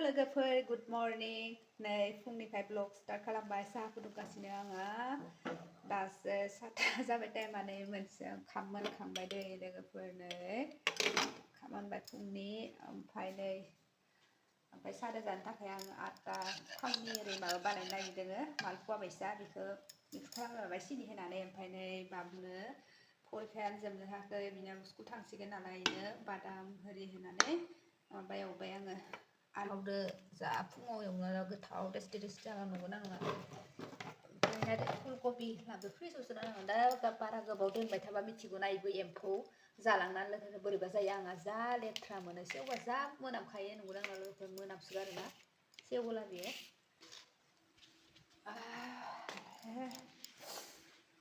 लोगोफोर good morning नै फुंनिफ्राय ब्लग स्टार्ट खालामबाय साहा फुदुंगासिनो आङो दासो 7 जाबाय टाइमानो मोनसे ओंखाम मोनखांबाय दै लोगोफोर नै ओंखाम मोनबाय फुंनि ओमफ्राय साहा जानो थाखाय आं आटा थावनि ओरै माबा बानायनो नागिरदों मालपुवा बायसा बेखौ मिक्स खालामबाय सिनि होनानै ओमफ्राय नै बाबुनो फरिखायानो जोबनो थाखाय बिना स्कुल थांसिगोन नालाय बादाम होरि होनानै माबा एवबाय आङो आलुदो जा फुङाव एवनो गोथाव टेस्टि जानांगौमोन आङो ओमफ्राय आरो फुलकबि लाबो फ्रिजआव सोना दोननांगौ दा बारा गोबाव दोनबाय थाबा मिथिगौ ना इबो एम्फौ जालांनानै लोगोसे बोरैबा जायो आंहा जा लेथ्रा मोनो सेवबा जा मोनामखायो नंगौना नङा लोगोफोर मोनामसोगारो ना सेवोला बियो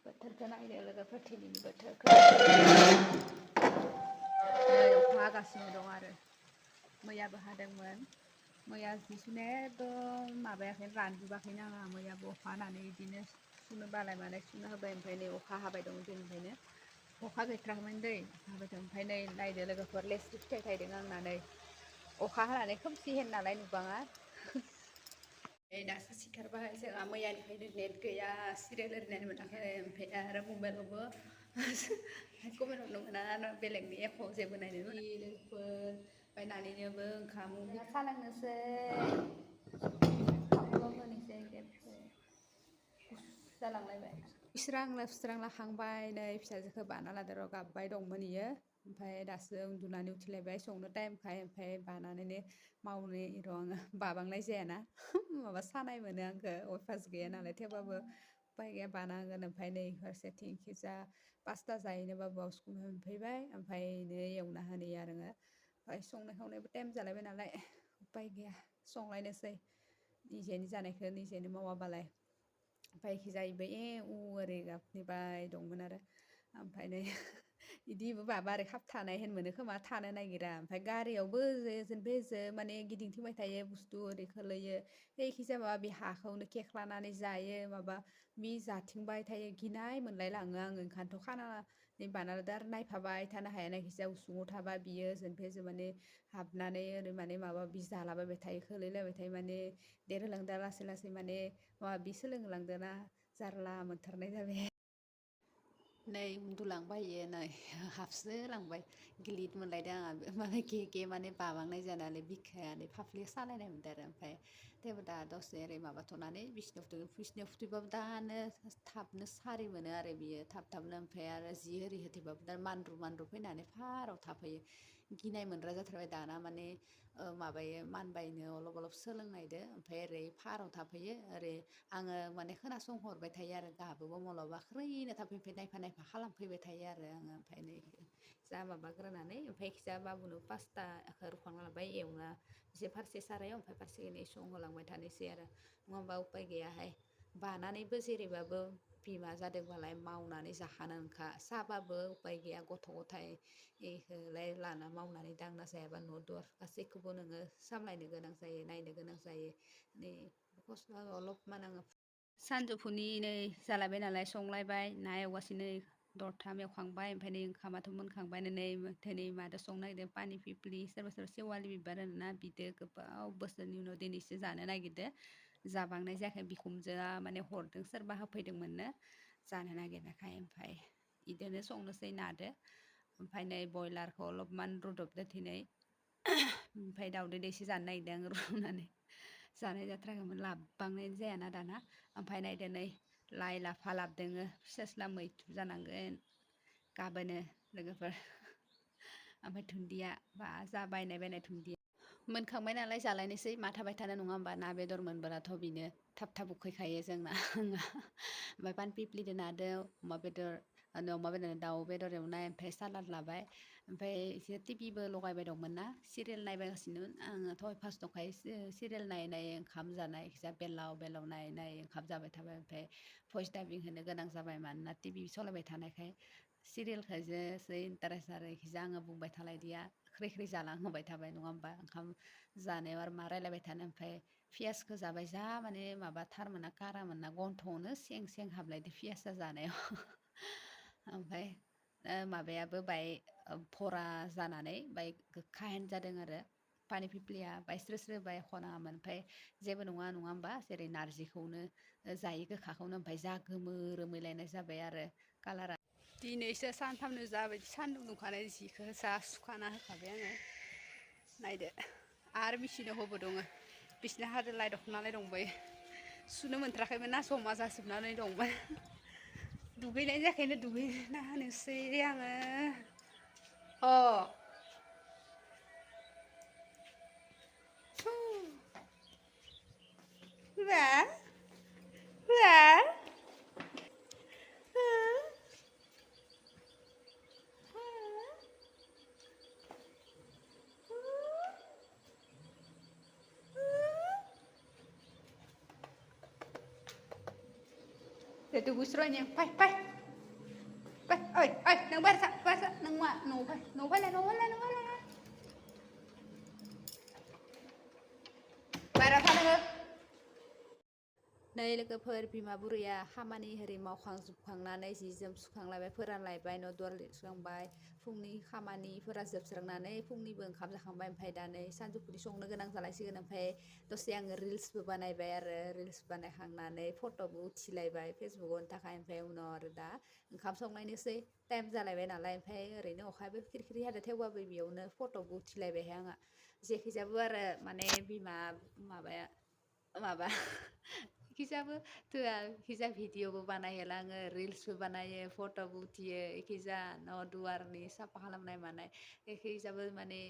बोथोरखौ नायदो लोगोफोर दिनैनि बोथोरखौ अखा हागासिनो दं आरो मैयाबो हादोंमोन मैया जि सुनाया एकदम माबायाखै रानजोबाखैनो आंहा मैयाबो अखा हानानै बिदिनो सुनो बालाय मालाय सुना होबाय ओमफ्राय नै अखा हाबाय दं दिननिफ्रायनो अखा गैथ्राखैमोन दै हाबाय दं ओमफ्राय नै नायदो लोगोफोर लेस्रि फिथाइ थायदों आंना नै अखा हानानै खोमसिहेन नालाय नुबाङा दासो सिखारबाय जोंहा मैयानिफ्रायनो नेट गैया सिरियाल ओरैनानै मोनाखै ओमफ्राय आरो मबाइलावबो कमेन्ट हरनो मोना बेलेगनि एप जेबो नायनो मोना लोगोफोर बायनानैनोबो ओंखाम सालांनोसै होनोसै जालांलायबाय स्रां लाखांबाय नै फिसाजोखौ बाना लादो र' गाबबाय दंमोन इयो ओमफ्राय दासो उन्दुनानै उथिलायबाय संनो टाइमखाय ओमफ्राय बानानैनो मावनो र' आङो बाबांनाय जायाना माबा सानाय मोनो आंखो अयभास गैया नालाय थेवबाबो उपाय गैया बानांगोन ओमफ्राय नै फारसेथिं खिजा पास्ता जाहैनोबा स्कुल मोनफैबाय ओमफ्राय नै एवना होनो आरो ओमफ्राय संनाय खावनायबो टाइम जालायबाय नालाय उपाय गैया संलायनोसै निजेनि जानायखौ निजेनो मावाबालाय ओमफ्राय जाहैबाय ओरै गाबनिबाय दंमोन आरो ओमफ्राय नै बिदिबो माबा आरो खाबथानाय होन मोनो खोमा थानो नागिरा ओमफ्राय गारियावबो बेजो माने गिदिंथिंबाय थायो बुस्थु ओरै खोलैयो एखिजाया माबा बे हाखौनो खेख्लानानै जायो माबा बि जाथिंबाय थायो गिनाय मोनलाय लाङो आङो ओंखायनोथ' खाना बानायदो आरो नायफाबाय थानो हाया नायखिजाया उसुङाव थाबा बियो जोंफोरजों माने हाबनानै ओरै माने माबा बि जालाबायबाय थायो खोलैलायबाय थायो माने देरहोलांदो लासै लासै माने माबा बि सोलोंलांदोना जारला मोनथारनाय जाबाय नै उन्दुलांबायो नै हाबसो लांबाय गिलिद मोनलायदों आंहा माने गे माने बाबांनाय जानानै बिखायानो फाफ्लिया सालायनाय मोनदों आरो ओमफ्राय थेवबो दा दसे ओरै माबाथ'नानै बिसिनायाव फुथुबाबो दानो थाबनो सारि मोनो आरो बियो थाबनो ओमफ्राय आरो जि ओरि होथेबाबो दा मानद्रु फैनानै फाराव थाफैयो गिनाय मोनग्रा जाथारबाय दाना माने माबायो मानबायनो अलप सोलोंनायदो ओमफ्राय ओरै फाराव थाफैयो ओरै आङो माने खोनासंहरबाय थायो आरो गाबोबो मलाबा ख्रैनो थाफैबाय नायफा खालामफैबाय थायो आरो आङो ओमफ्राय नै जा माबाग्रोनानै ओमफ्राय खिजा बाबुनो पास्ताखौ रुखांना लाबाय एवना एसे फारसे सारायाव ओमफ्राय फारसेखै संहोलांबाय थानोसै आरो नङाबा उपाय गैयाहाय बानानैबो जेरैबाबो बिमा जादोंबालाय मावनानै जाखानांखा साबाबो उपाय गैया गथ' गथाय बेखौलाय लाना मावनानै दांना जायाबा न' दुवार गासैखौबो नोङो सामलायनो गोनां जायो नायनो गोनां जायो नै खस्थ' अलपमान आङो सानजौफुनि नै जालायबाय नालाय संलायबाय ना एवगासिनो दरथाम एवखांबाय ओमफ्राय नै ओंखामाथ' मोनखांबाय नै मादो संनो नागिरदों पानि फिफ्लि सोरबा सेवालि बिबार होनोना बिदो गोबाव बोसोरनि उनाव दिनैसो जानो नागिरदो जाबांनाय जायाखै बिखुनजोआ माने हरदों सोरबा होफैदोंमोननो जानो नागिरनायखाय ओमफ्राय बिदिनो संनोसै नादो ओमफ्राय नै बयलारखौ अलपमान रुदबदो दिनै ओमफ्राय दाउदै दैसे जानो नागिरदों आं रुनानै जानाय जाथ्राखैमोन लाबबांनाय जायाना दाना ओमफ्राय नायदो नै लाइ लाफा लाबोदोङो फिसाज्ला मैथ्रु जानांगोन गाबोनो लोगोफोर ओमफ्राय दुन्दिया बा जा बायनाय दुन्दिया मोनखांबाय नालाय जालायनोसै मा थाबाय थानो नङा होमबा ना बेदर मोनबोलाथ' बिनो थाब उखैखायो जोंना ओमफ्राय पान पिप्लिजों नादो अमा बेदर दाउ बेदर एवनाय ओमफ्राय सालाद लाबाय ओमफ्राय एसे टिभिबो लगायबाय दंमोन ना सिरियाल नायबायगासिनोमोन आङोथ' अयभास दंखायो सिरियाल नायै ओंखाम जानाय बेलाव नायै ओंखाम जाबाय थाबाय ओमफ्राय भइस डाबिं होनो गोनां जाबाय मानोना टिभि सालायबाय थानायखाय सिरियालखौ जै इन्टारेस्ट आरो इखिजा आङो बुंबाय थालायदिया ख्रि जालांहोबाय थाबाय नङा होमबा ओंखाम जानायाव आरो मा रायलायबाय थानो ओमफ्राय पियासखौ जाबाय जा माने माबाथारमोनना कारामोनना गन्थंआवनो सें हाबलायदो पियासा जानायाव ओमफ्राय माबायाबो बाय भरा जानानै बाय गोखाहेन जादों आरो पानि फिफ्लिया बाय स्रो स्रो बाय खनाङामोन ओमफ्राय जेबो नङा होमबा जेरै नारजिखौनो जायो गोखाखौनो ओमफ्राय जा गोमो रोमैलायनाय जाबाय आरो कालारा दिनैसो सानथामनो जाबायदि सान्दुं दुंखानाय जिखौ जा सुखाना होखाबाय आङो नायदो आरो बिसिनो हबो दङ बिसिना हादोलाय दख'नालाय दंबायो सुनो मोनथाराखैमोन ना जमा जाजोबनानै दंमोन दुगैनाय जाखायनो दुगैना होनोसै आङो अ होआ होआ để tôi nha phải phải phải ơi ơi nâng ba sa nâng mà nổ phải lên bà ra pha nâng नै लोगोफोर बिमा बुरैया खामानि हेरि मावखांजोबखांनानै जि जोम सुखांलायबाय फोरानलायबाय न' दुवार लिरस्रांबाय फुंनि खामानिफोरा जोबस्रांनानै फुंनिबो ओंखाम जाखांबाय ओमफ्राय दा नै सानजौफुनि संनो गोनां जालायसिगोन ओमफ्राय दसे आङो रिल्सबो बानायबाय आरो रिल्स बानायखांनानै फट'बो उथिलायबाय फेसबुकआवनि थाखाय ओमफ्राय उनाव आरो दा ओंखाम संनायनोसै टाइम जालायबाय नालाय ओमफ्राय ओरैनो अखाबो खिरखिरि हादों थेवबाबो बेयावनो फट'बो उथिलायबायहाय आंहा जेखिजाबो आरो माने बिमा माबा खिजाबो थोआ खिजा भिडिअबो बानायहैला आङो रिल्सबो बानायो फट'बो उथियो एखिजा न' दुवारनि साफा खालामनाय मानाय एखिजाबो माने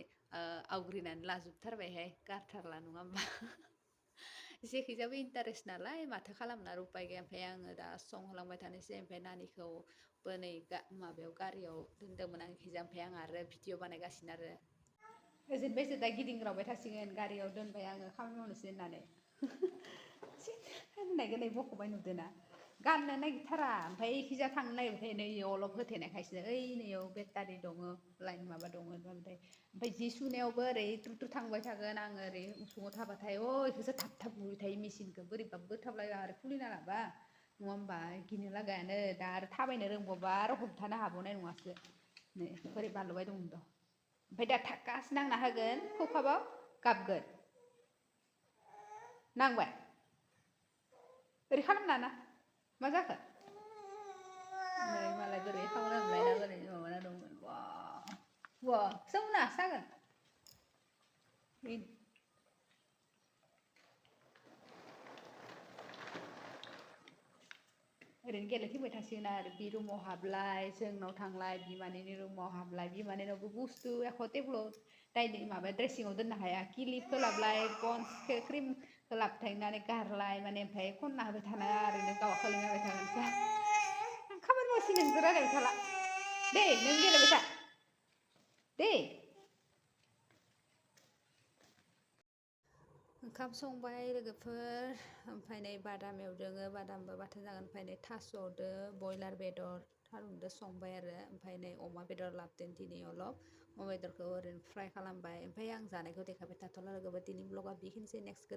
आवग्रिनानै लाजोबथारबायहाय गारथारला नङा होमबा जेखिजाबो इन्टारेस्ट नालाय माथो खालामना उपाय गैया ओमफ्राय आङो दा संहोलांबाय थानोसै ओमफ्राय नानिखौबो नै माबायाव गारियाव दोनदोंमोन आं खिजा ओमफ्राय आं आरो भिडिअ बानायगासिनो आरो ओजोंनिफ्रायसो दा गिदिंग्रावबाय थासिगोन गारियाव दोनबाय आङो खामानि मावनोसै होननानै होननायखौ नै बख'बाय नुदोंना गाननो नागिरथारा ओमफ्राय एखिजा थांनो नागिरबाय नैयाव अलप होथेनायखायसो ओइ नैयाव बेटारि दङ लाइन माबा दङ ओमफ्राय जि सुनायावबो ओरै टुटु थांबाय थागोन आङो ओरै उसुङाव थाबाथाय बेखौसो थाब थाब बुबाय थायो मेसिनखौ बोरैबा बोथाबलायबा आरो खुलिना लाबा नङा होमबा गिनो लागायानो दा आरो थाबायनो रोंबावबा आरो हमथानो हाबावनाय नङासो नै बोरै बालुबाय दं ओमफ्राय दा थाक्कासो नांना होगोन खखाबाव गाबगोन नांबाय ओरै खालामना ना मा जाखो नै मालाय बोरै खावना हमलायना बोरै माबाना दंमोन वा सोंना जागोन ओरैनो गेलेथिंबाय थासिगोन आरो बि रुमाव हाबलाय जोंनाव थांलाय बिमानैनि रुमाव हाबलाय बिमानैनावबो बुस्थु एख' टेबोलाव डाइनिं माबा ड्रेसिङाव दोननो हाया किलिपखौ लाबलाय पन्सखौ क्रिमखौ लाबथायनानै गारलाय माने ओमफ्राय खनना होबाय थानाया ओरैनो गावहा खोलोंबाय थागोनसो आं खामानि मावसि नोंजों रायलायबाय थाला दे नों गेलेबाय था दे ओंखाम संबाय लोगोफोर ओमफ्राय नै बादाम एवदोङो बादामबो बाथोन जागोन ओमफ्राय नै थास'दो बयलार बेदर थारुनदो संबाय आरो ओमफ्राय नै अमा बेदर लाबोदों दिनै अलप अमा बेदरखौ ओरैनो फ्राय खालामबाय ओमफ्राय आं जानायखौ देखायबाय थाथ'ला लोगोफोर दिनै ब्लगा बेखिनिसै नेक्स्ट गोदान